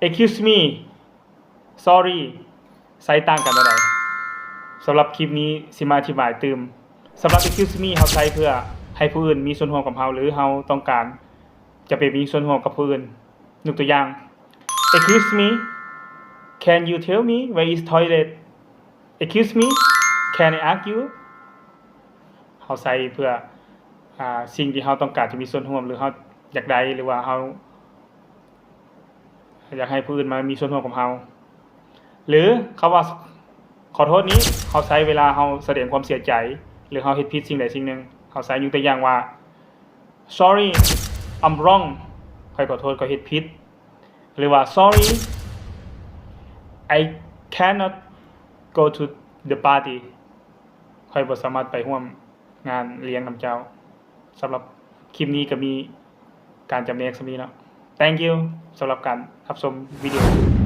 Excuse me, sorry ໃຊ້ຕ່າງກັນແນວໃດ? ສຳລັບຄລິບນີ້ຊິມາອະທິບາຍຕື່ມ. ສຳລັບ Excuse me ເຮົາໃຊ້ເພື່ອໃຫ້ຜູ້ອື່ນມີສ່ວນຮ່ວມກັບເຮົາ ຫຼື ເຮົາຕ້ອງການຈະໄປມີສ່ວນຮ່ວມກັບຜູ້ອື່ນ. ຍົກຕົວຢ່າງ Excuse me, can you tell me where is toilet? Excuse me, can I ask you? ເຮົາໃຊ້ເພື່ອ ອາ ສິ່ງທີ່ເຮົາຕ້ອງການຈະມີສ່ວນຮ່ວມ ຫຼື ເຮົາຢາກໄດ້ ຫຼື ວ່າເຮົາຢາກໃຫ້ຜູ້ອື່ນມາມີສ່ວນຮ່ວມກັບເຮົາ. ຫຼື ຄຳວ່າ ຂໍໂທດນີ້ ເຮົາໃຊ້ເວລາເຮົາສະແດງຄວາມເສຍໃຈ ຫຼື ເຮົາເຮັດຜິດສິ່ງໃດສິ່ງໜຶ່ງ. ເຮົາໃຊ້ຍົກຕົວຢ່າງວ່າ Sorry, I'm wrong. ຂ້ອຍຂໍໂທດ, ຂ້ອຍເຮັດຜິດ. ຫຼືວ່າ Sorry, I cannot go to the party. ຂ້ອຍບໍ່ສາມາດໄປຮ່ວມງານລ້ຽງນຳເຈົ້າ. ສຳລັບຄລິບນີ້ກໍມີການຈຳແນກສ່ຳນີ້ເນາະ. Thank you ສຳລັບການຮັບຊົມວິດີໂອ.